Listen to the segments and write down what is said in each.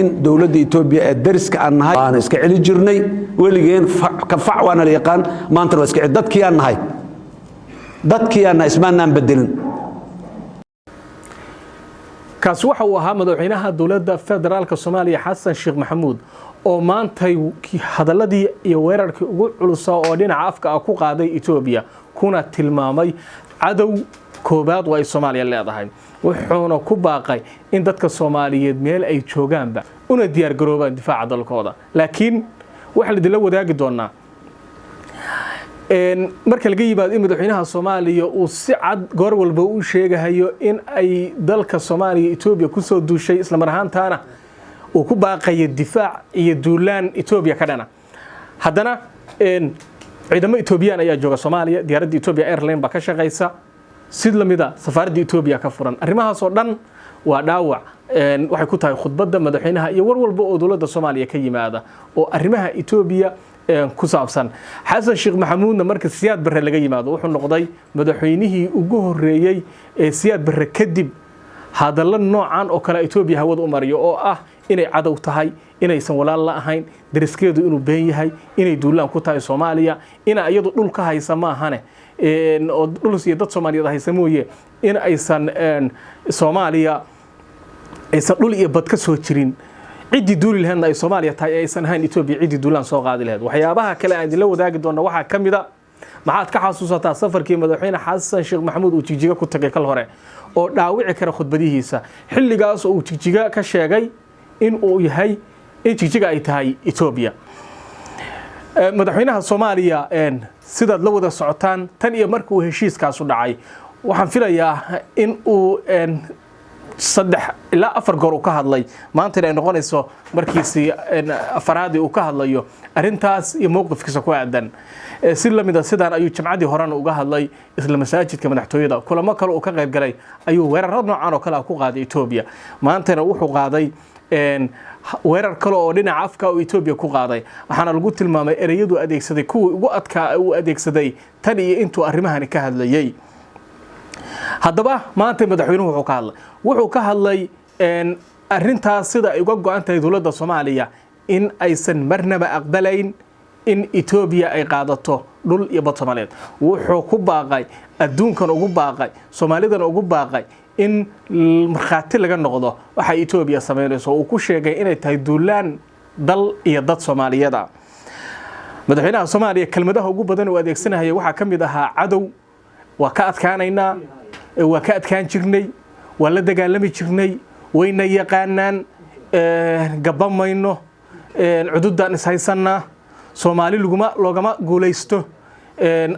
Dowladda Etoobiya ee dariska aan nahay waana iska celi jirnay weligeen, ka fac waana la yaqaan, maantana waa iska celi. Dadkii aan nahay, dadkii aan nahay, ismaanaan bedelin. Kaasi waxa uu ahaa madaxweynaha Dowladda Federaalka Soomaaliya, Xasan Sheekh Maxamuud, oo maantay hadaladii iyo weerarkii ugu culusa oo dhinaca afka ah ku qaaday Etoobiya, kuna tilmaamay cadow koobaad oo ay Soomaaliya leedahay. Wuxuuna ku baaqay in dadka Soomaaliyeed meel ay joogaanba una diyaargaroobaan difaaca dalkooda. Laakiin waxaa la idinla wadaagi doonaa, marka laga yimaado in madaxweynaha Soomaaliya uu si cad goor walba u sheegahayo in ay dalka Soomaaliya Etoobiya kusoo duushay, islamar ahaantaana uu ku baaqayo difaac iyo duulaan Etoobiya ka dhana, haddana ciidamo Etoobiyaan ayaa jooga Soomaaliya, diyaaradda Ethiopia Airline baa ka shaqaysa, sid lamida safaaradda Etoobiya ka furan. Arrimahaas oo dhan waa dhaawac waxay ku tahay khudbadda madaxweynaha iyo war walba oo dowladda Soomaaliya ka yimaada oo arrimaha Etoobiya ku saabsan. Xasan Sheekh Maxamuudna, marka Siyaad Barre laga yimaado, wuxuu noqday madaxweynihii ugu horreeyey ee Siyaad Barre kadib hadallo noocan oo kale Etoobiya hawada u mariyo, oo ah inay cadow tahay, inaysan walaal la ahayn, dariskeedu inuu been yahay, inay duulaan ku tahay Soomaaliya, ina iyadu dhul ka haysa maahane oo dhul iyo dad Soomaaliyeed haysa mooye, in aysan Soomaaliya aysan dhul iyo bad ka soo jirin, ciddii duuli laheedna ay Soomaaliya tahay ee aysan ahayn Etoobiya ciddii duulaan soo qaadi laheed. Waxyaabaha kale aan idinla wadaagi doonno waxaa ka mid a: maxaad ka xasuusataa safarkii madaxweyne Xasan Sheekh Maxamuud uu Jigjiga ku tagay kal hore oo dhaawici kara khudbadihiisa, xilligaas oo uu Jigjiga ka sheegay in uu yahay in Jigjiga ay tahay Etoobiya? Madaxweynaha Soomaaliya, sidaad la wada socotaan, tan iyo marka uu heshiiskaasu dhacay, waxaan filayaa in uu 3 ilaa 4 goor uu ka hadlay, maantana ay noqonayso markiisii afaraadii uu ka hadlayo arrintaas iyo mowqifkiisa ku aadan. Si lamida sidaan ayuu Jimcadii horena uga hadlay isla masaajidka madaxtooyada. Kulamo kale uu ka qayb galay ayuu weeraro noocan oo kale ah ku qaaday Etoobiya. Maantana wuxuu qaaday weerar kale oo dhinaca afka uu Etoobiya ku qaaday, waxaana lagu tilmaamay ereyadu adeegsaday kuwii ugu adkaa uu adeegsaday tan iyo intuu arrimahani ka hadlayey. Haddaba maanta madaxweynuhu wuxuu ka hadlay arrintaas, sida ay uga go-an tahay dowladda Soomaaliya in aysan marnaba aqbalayn in Etoobiya ay qaadato dhul iyo bad Soomaaliyeed. Wuxuu ku baaqay, adduunkan ugu baaqay, Soomaalidan ugu baaqay in markhaati laga noqdo waxa Etoobiya samaynayso, uu ku sheegay inay tahay duulaan dal iyo dad Soomaaliyeed. Madaxweynaha Soomaaliya kelmadaha ugu badan uu adeegsanahaya waxaa ka mid ahaa cadow, waa ka adkaanaynaa, waa ka adkaan jirnay, waa la dagaalami jirnay, wayna yaqaanaan, gabamayno, cududaan ishaysannaa, Soomaali laguma loogama guulaysto,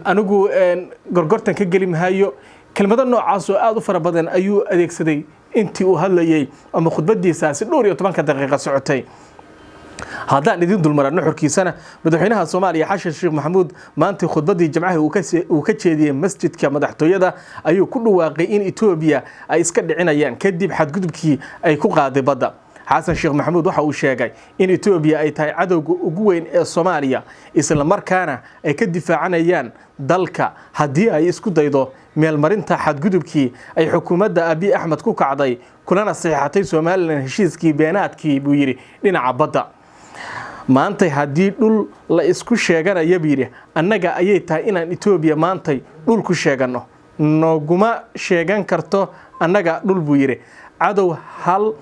anigu gorgortan ka geli mahayo. Kelmado noocaas oo aada u fara badan ayuu adeegsaday intii uu hadlayey ama khudbadiisaasi dhowr iyo tobanka daqiiqa socotay. Haddaan idin dulmara nuxurkiisana, madaxweynaha Soomaaliya Xasan Sheekh Maxamuud maantii khudbaddii Jimcaha uu ka jeediyey masjidka madaxtooyada ayuu ku dhawaaqay in Etoobiya ay iska dhicinayaan kadib xadgudubkii ay ku qaaday badda. Xasan Sheekh Maxamuud waxa uu sheegay in Etoobiya ay tahay cadowga ugu weyn ee Soomaaliya, isla markaana ay ka difaacanayaan dalka haddii ay isku daydo meelmarinta xadgudubkii ay xukuumadda Abiy Axmed ku kacday, kulana saxiixatay Somaliland heshiiskii beenaadkii, buu yidhi, dhinaca badda. Maantay haddii dhul la isku sheeganaya, buu yidhi, annaga ayay tahay inaan Etoobiya maantay dhul ku sheeganno, noguma sheegan karto annaga dhul, buu yidhi. Cadow hal,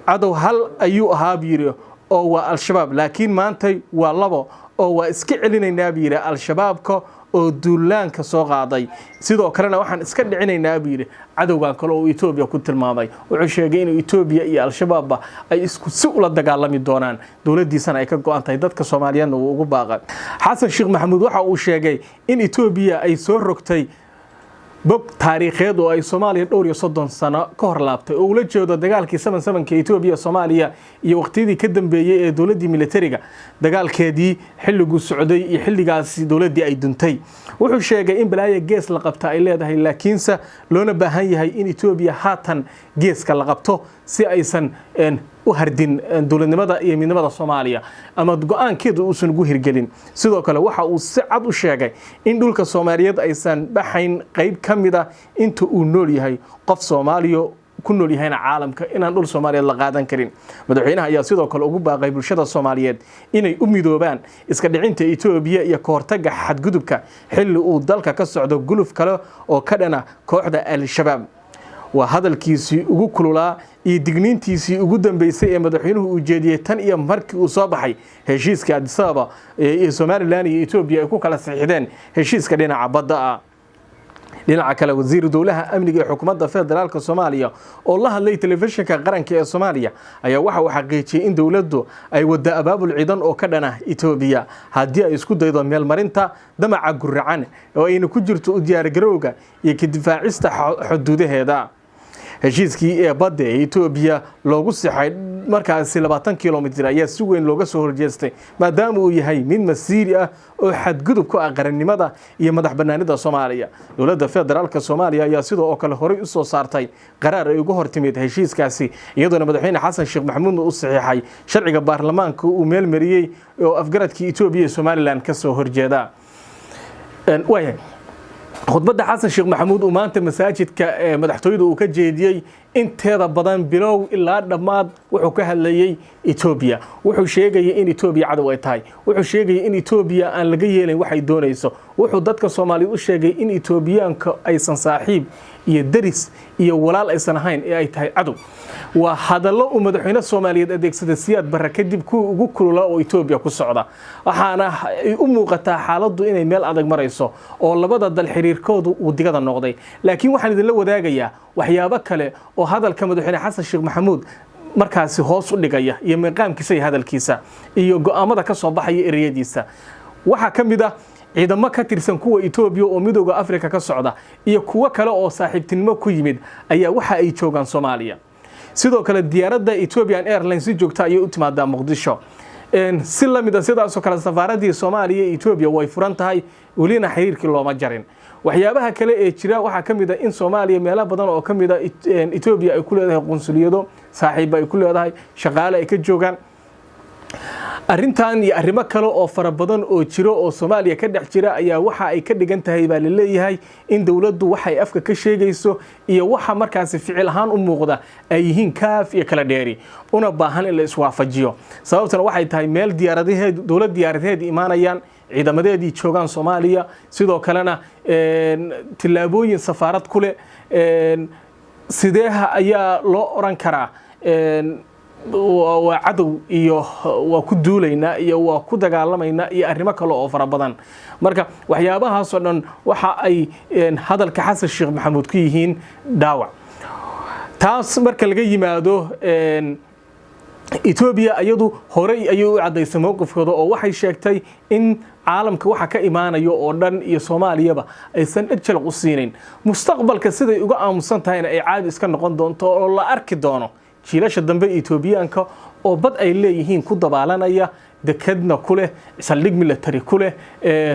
cadow hal ayuu ahaa, buu yidhi, oo waa Al-Shabaab, laakiin maantay waa labo oo waa iska celinaynaa, buu yidhi, Al-Shabaabka oo duulaanka soo qaaday. Sidoo kalena waxaan iska dhicinaynaa, buu yidhi, cadowgan kale oo Etoobiya ku tilmaamay. Wuxuu sheegay inuu Etoobiya iyo Al-Shabaabba ay isku si ula dagaalami doonaan, dowladdiisana ay ka go-an tahay, dadka Soomaaliyeedna uu ugu baaqay. Xasan Sheekh Maxamuud waxa uu sheegay in Etoobiya ay soo rogtay bog taariikheed oo ay Soomaaliya dhowr iyo 30 sano ka hor laabtay, oo ula jeedo dagaalkii 77-ka Etoobiya Soomaaliya iyo waqtiyadii ka dambeeyey ee dowladdii militariga, dagaalkeedii xilliguu socday iyo xilligaasi dowladdii ay duntay. Wuxuu sheegay in balaaya gees la qabta ay leedahay, laakiinse loona baahan yahay in Etoobiya haatan geeska la qabto si aysan u hardin dowladnimada iyo midnimada Soomaaliya ama go-aankeedu uusan ugu hirgelin. Sidoo kale waxa uu si cad u sheegay in dhulka Soomaaliyeed aysan baxayn qayb ka mid a inta uu nool yahay qof Soomaaliya ku nool yahayna caalamka inaan dhul Soomaaliyeed la qaadan karin. Madaxweynaha ayaa sidoo kale ugu baaqay bulshada Soomaaliyeed inay u midoobaan iska dhicinta Etoobiya iyo ka hortagga xadgudubka, xilli uu dalka ka socdo guluf kale oo ka dhana kooxda Al-Shabaab. Waa hadalkiisii ugu kululaa iyo digniintiisii ugu dambeysay ee madaxweynuhu uu jeediyey tan iyo markii uu soo baxay heshiiska Addis Ababa ee Somaliland iyo Etoobiya ay ku kala saxiixdeen heshiiska dhinaca badda ah. Dhinaca kale, wasiiru dowlaha amniga ee xukuumadda federaalka Soomaaliya oo la hadlay telefishinka qaranka ee Soomaaliya ayaa waxa uu xaqiijiyey in dowladdu ay wadda abaabul ciidan oo ka dhana Etoobiya haddii ay isku daydo meelmarinta damaca guracan oo ayna ku jirto u diyaargarowga iyo ka difaacista xuduudaheeda. Heshiiskii ee badda ee Etoobiya loogu sixay markaasi 20 kilomitir ayaa si weyn looga soo horjeestay, maadaama uu yahay mid masiiri ah oo xadgudub ku ah qarannimada iyo madax bannaanida Soomaaliya. Dowladda federaalka Soomaaliya ayaa sidoo oo kale horey u soo saartay qaraar ay uga hortimid heshiiskaasi, iyadoona madaxweyne Xasan Sheekh Maxamuudna u saxiixay sharciga baarlamaanka uu meel mariyey oo afgaradkii Etoobiya iyo Somaliland ka soo horjeeda. Waayahay, khudbadda Xasan Sheekh Maxamuud uu maanta masaajidka ee madaxtooyada uu ka jeediyey inteeda badan bilow ilaa dhammaad wuxuu ka hadlayey Etoobiya. Wuxuu sheegayay in Etoobiya cadow ay tahay. Wuxuu sheegayay in Etoobiya aan laga yeelayn waxay doonayso. Wuxuu dadka Soomaaliyeed u sheegay in Etoobiyaanka aysan saaxiib iyo deris iyo walaal aysan ahayn ee ay tahay cadow. Waa hadallo uu madaxweyne Soomaaliyeed adeegsada Siyaad Barre kadib kuwii ugu kulula oo Etoobiya ku socda, waxaana ay u muuqataa xaaladdu inay meel adag marayso oo labada dal xiriirkoodu uu digada noqday. Laakiin waxaan idinla wadaagayaa waxyaabo kale oo hadalka madaxweyne Xasan Sheekh Maxamuud markaasi hoos u dhigaya iyo miiqaamkiisa iyo hadalkiisa iyo go'aamada ka soo baxaya ereyadiisa. Waxaa ka mid ah ciidamo ka tirsan kuwa Etoobiya oo Midooda Afrika ka socda iyo kuwo kale oo saaxiibtinimo ku yimid ayaa waxa ay joogaan Soomaaliya. Sidoo kale, diyaaradda Ethiopian Airlines si joogta ayay u timaadaa Muqdisho. Si la mid a sidaasoo kale, safaaradii Soomaaliya iyo Etoobiya way furan tahay, welina xiriirkii looma jarin. Waxyaabaha kale ee jira waxaa ka mid a in Soomaaliya meelo badan oo ka mid a Etoobiya ay ku leedahay qunsuliyado, saaxiibba ay ku leedahay, shaqaale ay ka joogaan. Arrintan iyo arrimo kale oo fara badan oo jiro oo Soomaaliya ka dhex jira ayaa waxa ay ka dhigan tahay baa laleeyahay in dowladdu waxay afka ka sheegayso iyo waxa markaasi ficil ahaan u muuqda ay yihiin kaaf iyo kala dheeri, una baahan in la iswaafajiyo. Sababtuna waxay tahay meel diyaaradaheed, dowlad diyaaradaheed imaanayaan, ciidamadeedii joogaan Soomaaliya, sidoo kalena tillaabooyin safaarad ku leh, sideeha ayaa loo oran karaa waa cadow iyo waa ku duulaynaa iyo waa ku dagaalamaynaa iyo arrimo kale oo fara badan? Marka waxyaabahaasoo dhan waxa ay hadalka Xasan Sheekh Maxamuud ku yihiin dhaawac. Taas marka laga yimaado, Etoobiya iyadu horey ayay u caddaysay mowqifkooda oo waxay sheegtay in caalamka waxa ka imaanayo oo dhan iyo Soomaaliyaba aysan dheg jalaq u siinayn. Mustaqbalka siday uga aamusan tahayna ay caadi iska noqon doonto oo la arki doono jiilasha dambe Etoobiyaanka oo bad ay leeyihiin ku dabaalanaya, dekadna ku leh, saldhig military ku leh.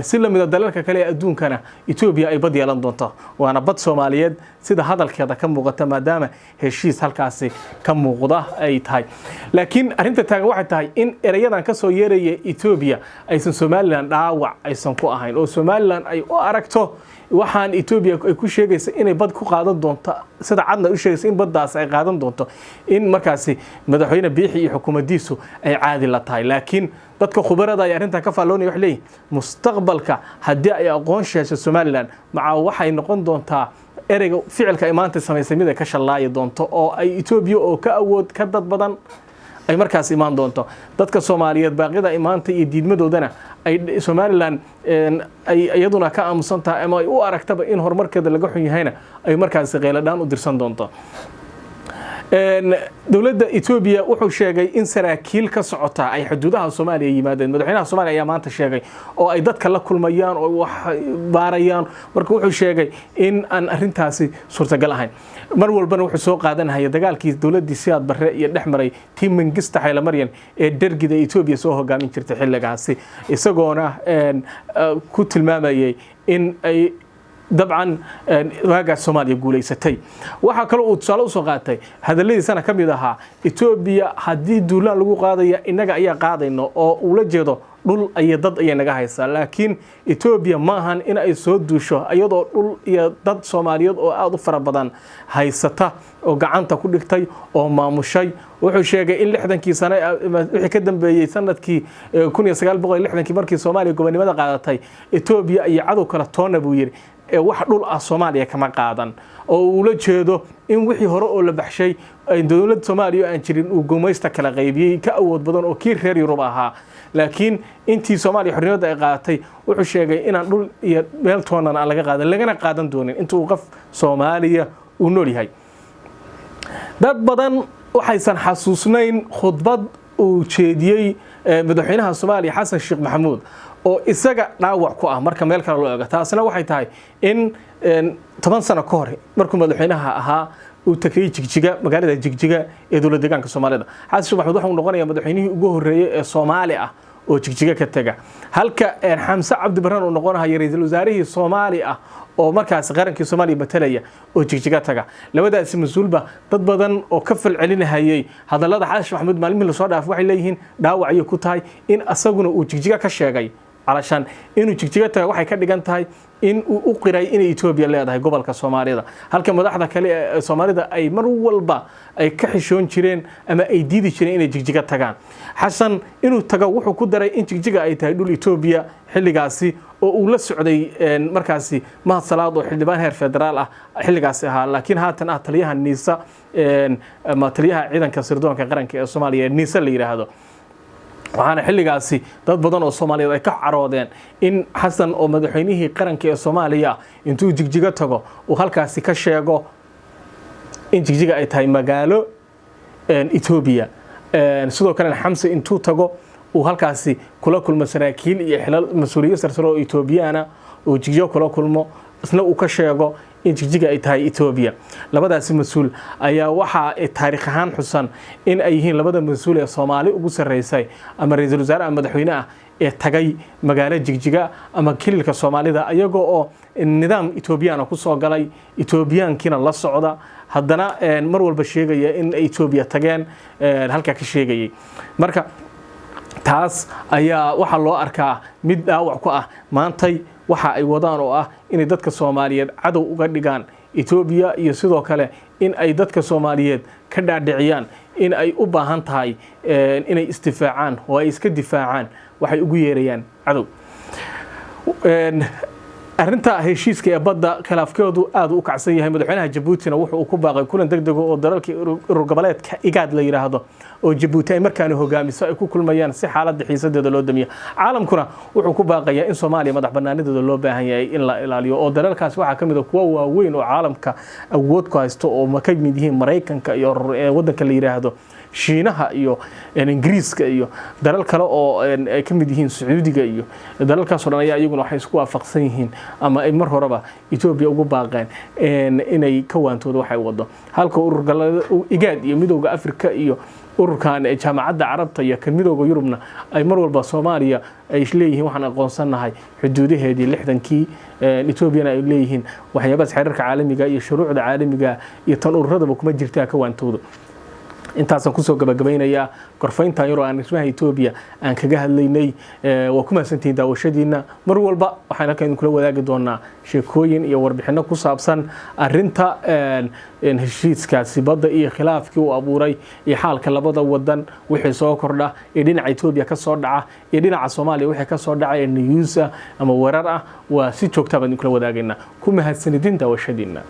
Si lamida dalalka kale ee adduunkana Etoobiya ay bad yeelan doonto, waana bad Soomaaliyeed sida hadalkeeda ka muuqata, maadaama heshiis halkaasi ka muuqda ay tahay. Laakiin arrinta taagan waxay tahay in ereyadan ka soo yeeraya Etoobiya aysan Somaliland dhaawac aysan ku ahayn, oo Somaliland ay u aragto waxaan Etoobiya ay ku sheegaysa inay bad ku qaadan doonto, sida cadna u sheegaysa in baddaas ay qaadan doonto, in markaasi madaxweyne Biixi iyo xukuumaddiisu ay caadi la tahay. Laakiin dadka khubarada ay arrintan ka faalloonaya waxay leeyihin, mustaqbalka haddii ay aqoon sheesho Somaliland maca waxay noqon doontaa ereyga ficilka ay maanta samaysay mid ay ka shallaayi doonto, oo ay Etoobiya oo ka awood ka dad badan ay markaas imaan doonto. Dadka Soomaaliyeed baaqyada imaanta iyo diidmadoodana ay Somaliland ay iyaduna ka aamusan tahay ama ay u aragtaba in horumarkeeda laga xun yahayna ay markaasi qayladhaan u dirsan doonto dowladda Etoobiya. Wuxuu sheegay in saraakiil ka socota ay xuduudaha Soomaaliya yimaadeen. Madaxweynaha Soomaaliya ayaa maanta sheegay oo ay dadka la kulmayaan oo wax baarayaan. Marka wuxuu sheegay in aan arrintaasi suurtagal ahayn. Mar walbana wuxuu soo qaadanahaya dagaalkii dowladdii Siyaad Barre iyo dhex maray tii Mangista Xaylamaryan ee dergida Etoobiya soo hogaamin jirtay xilligaasi, isagoona ku tilmaamayay in ay dabcan waagaas Soomaaliya guulaysatay. Waxaa kaloo uu tusaale usoo qaatay, hadalladiisana ka mid ahaa, Etoobiya haddii duulaan lagu qaadaya innaga ayaa qaadayno, oo ula jeedo Dhul iyo dad ayay naga haysaa, laakiin Etoobiya ma ahan in ay soo duusho iyadoo dhul iyo dad Soomaaliyeed oo aada u fara badan haysata oo gacanta ku dhigtay oo maamushay. Wuxuu sheegay in 60kii sane wixii ka dambeeyey, sanadkii 1960kii markii Soomaaliya gobonimada qaadatay, Etoobiya iyo cadow kale toonna, buu yidhi, wax dhul ah Soomaaliya kama qaadan, oo uu la jeedo in wixii hore oo la baxshay dowlad Soomaaliya aan jirin uu gumaysta kala qaybiyey ka awood badan oo kii reer Yurub ahaa. Laakiin intii Soomaaliya xornimada ay qaadatay, wuxuu sheegay inaan dhul iyo meel toonan aan laga qaadan, lagana qaadan doonin inta uu qof Soomaaliya uu nool yahay. Dad badan waxaysan xasuusnayn khudbad uu jeediyey madaxweynaha Soomaaliya Xasan Sheekh Maxamuud oo isaga dhaawac ku ah marka meel kale loo eego. Taasina waxay tahay in 10 sano ka hor markuu madaxweynaha ahaa uu tegay Jigjiga, magaalada Jigjiga ee dowlad deegaanka Soomaalida. Xasan Sheekh Maxamuud wuxuu noqonayaa madaxweynihii ugu horreeyey ee Soomaali ah oo Jigjiga ka tega, halka Xamse Cabdi Barran uu noqonayo ra'iisul wasaarihii Soomaali ah oo markaas qarankii Soomaaliya matalaya oo Jigjiga taga. Labadaasi mas-uulba dad badan oo ka falcelinahayay hadallada Xasan Sheekh Maxamuud maalmihii lasoo dhaafay waxay leeyihiin dhaawac ayay ku tahay in asaguna uu Jigjiga ka sheegay. Calashaan inuu Jigjiga taga waxay ka dhigan tahay in uu u qiray inay Etoobiya leedahay gobolka Soomaalida, halka madaxda kale ee Soomaalida ay mar walba ay ka xishoon jireen ama ay diidi jireen inay Jigjiga tagaan. Xasan inuu tago wuxuu ku daray in Jigjiga ay tahay dhul Etoobiya xilligaasi oo uu la socday markaasi Mahad Salaad oo xildhibaan heer federaal ah xilligaasi ahaa, laakiin haatan ah taliyaha NISA ama taliyaha ciidanka sirdoonka qaranka ee Soomaaliya ee NISA la yidhaahdo. Waxaana xilligaasi dad badan oo Soomaaliyeed ay ka caroodeen in Xasan oo madaxweynihii qaranka ee Soomaaliya intuu Jigjigo tago uu halkaasi ka sheego in Jigjiga ay tahay magaalo Etoobiya. Sidoo kalena Xamse intuu tago uu halkaasi kula kulmo saraakiil iyo xilal mas-uuliyiin sarsare oo Etoobiyaana uu Jigjigo kula kulmo, isna uu ka sheego in Jigjiga ay tahay Etoobiya. Labadaasi mas-uul ayaa waxaa taariikh ahaan xusan in ay yihiin labada mas-uul ee Soomaali ugu sarreysay ama ra-iisul wasaare ama madaxweyne ah ee tagay magaalo Jigjiga ama kililka Soomaalida, iyagoo oo nidaam Etoobiyaana ku soo galay, Etoobiyaankiina la socda, haddana mar walba sheegaya in ay Etoobiya tageen, halkaa ka sheegayay. Marka taas ayaa waxaa loo arkaa mid dhaawac ku ah maantay waxa ay wadaan oo ah inay dadka Soomaaliyeed cadow uga dhigaan Etoobiya, iyo sidoo kale in ay dadka Soomaaliyeed ka dhaadhiciyaan in ay u baahan tahay inay isdifaacaan oo ay iska difaacaan waxay ugu yeerayaan cadow. Arrinta heshiiska ee badda khilaafkeedu aad u kacsan yahay. Madaxweynaha Jabuutina wuxuu uu ku baaqay kulan degdega oo dalalka urur goboleedka IGAD la yidhaahdo oo Jabuuti ay markaani hogaamiso ay ku kulmayaan si xaaladda xiisadeeda loo damiyo. Caalamkuna wuxuu ku baaqayaa in Soomaaliya madax banaanideeda loo baahan yahay in la ilaaliyo, oo dalalkaasi waxaa ka mid a kuwa waaweyn oo caalamka awood ku haysto oo ka mid yihiin Maraykanka iyo waddanka la yidhaahdo Shiinaha iyo Ingiriiska iyo dalal kale oo ay ka mid yihiin Sacuudiga iyo dalalkaasoo dhan ayaa iyaguna waxay isku waafaqsan yihiin ama ay mar horeba Etoobiya ugu baaqeen inay ka waantoodo waxay wado, halka urur IGAD iyo Midowda Afrika iyo ururkan Jaamacadda Carabta iyo kan Midowda Yurubna ay mar walba Soomaaliya ay leeyihiin waxaan aqoonsannahay xuduudaheedii 60kii, Etoobiyana ay leeyihiin waxyaabahaas xeerarka caalamiga iyo shuruucda caalamiga iyo tan ururadaba kuma jirtaa, ka waantoodo. Intaasaan kusoo gabagabaynayaa gorfayntan yaroo aan arrimaha Etoobiya aan kaga hadlaynay. Waa ku mahadsantihiin daawashadiina. Mar walba waxaan halkan idinkula wadaagi doonaa sheekooyin iyo warbixino ku saabsan arrinta heshiiskaasi badda iyo khilaafkii uu abuuray iyo xaalka labada wadan, wixii soo kordha iyo dhinaca Etoobiya ka soo dhaca iyo dhinaca Soomaaliya wixii ka soo dhaca ee news ah ama weerar ah, waa si joogta baan idinkula wadaagaynaa. Ku mahadsanidin daawashadiina.